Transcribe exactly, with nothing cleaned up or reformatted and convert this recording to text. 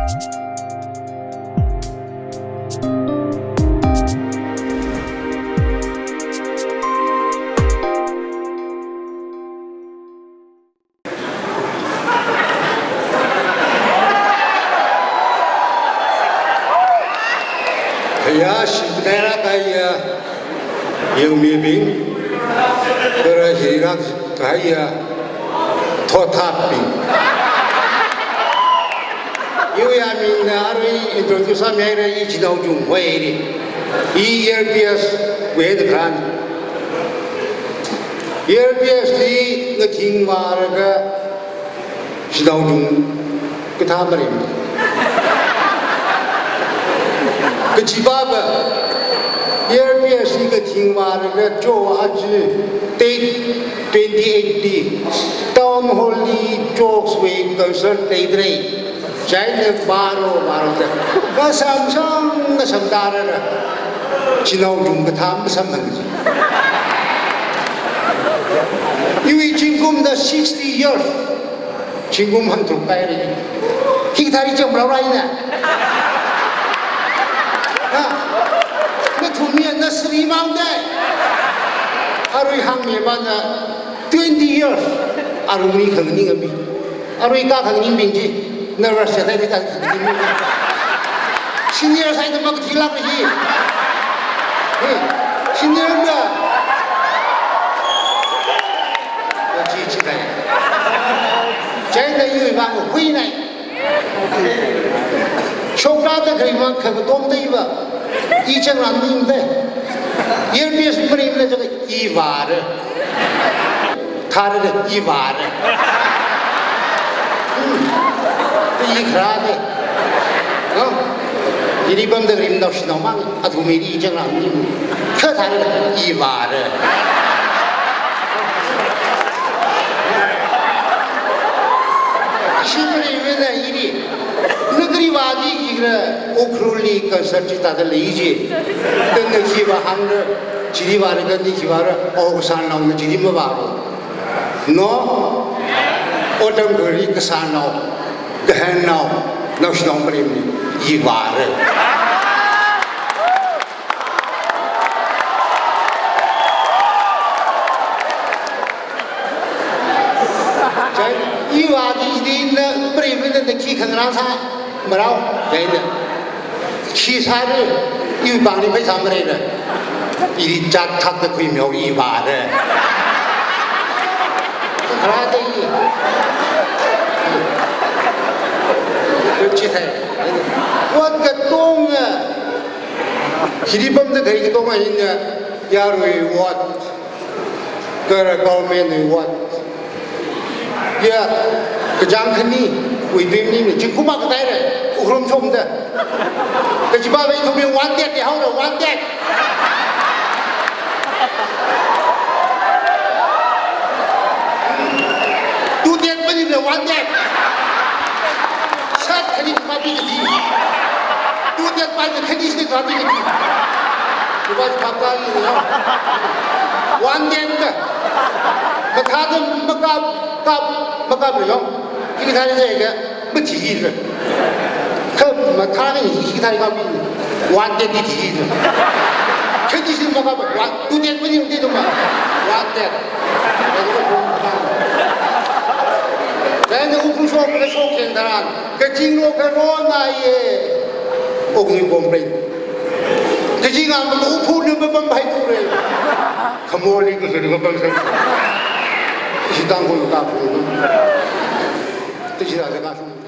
Kayā shimkhur kayā yangmibing, kala hi rākahai thothatbing. Iwui aming na arui introduce sāmihaira, i Chinaojung Hoiri. I E R P S wui head kharāna. E R P S li ngathing vālaga Chinaojung kathā marem. Kachipāva, E R P S li ngathing vālaga cho aja date twenty-eight li Town Hall li Jokes wui concert leidalei. Chieina vālu, vālu da. Ngasāmsang, ngasāmda rāra. Chinaojung kathā masamphang chi. Iwui zingkum na sixty years. Zingkum hangtharuk kahaira. Hikathā ri cham rau rai na. Ha? Nathumwui nursery mangda. Arui hāngmi mana twenty years. Arui mi khanganing ami. Arui ka khanganingbing chi. Nervous sāda ka. Senior sāda makathilāk hi. Hey, senior na. Chi, chi dai. Chieina iwui vang huinai. Shokra da kharing vang kha katom dai va. I chang ran ning dai. E R P S marim na chang i vāra. Kharada i vāra. Hmm. I kharā dai. No? Ili pamda rim nao shinao mang. Athumwui i chang ran ning. Kha tharada i vāra. Shimri wena ili. Nagri vādi kikra Ukhrulli concert chi tāda lei ji. Tengna chi vāhāngra, chili vāra kani chi vāra, o kasānao na chili mavāra. No? Otam gari kasānao, kahānnao, naoshinao marimli, i vāra. Chai, i vādi, i dina, marimli na khi khangarān sā, marao, chieina. Khi sāra, iwui pāngli pheisā maleira. Ili chāt thakda khuimihaora, i vāra. Kharā dai. Chi thai. Ot katonga, hili pamda khalei katonga hina, yarui ot. Kala government wui ot. Ya, kachāng khani, wui dream ni, zingkum akha kataira, Ukhrul shomda. Kachipāva ithumwui wanted da haora, wanted. Tutet maningla wanted. Sat khani kapi kaji. Tutet pai kakhani shi kapi kaji. Kuba kapali no. Wanted da. Mathāda makap, kap, makap lo. Hikathā jiakha mathi ra. Kha mathāda hikathā kapi. Wanted di thi ra. Khani shi makap, wan-, tutet maningla duma. Wanted. Chieina Ukhrul shok, shok kheng tharan. Kazinglo kharona ye. Ukhrul complain. Kazing ang lo phu ne mapam bai tu re. Khamorli kazing mapam sa. Ishi Tangkhul kaphu. Ishi ra ka sum.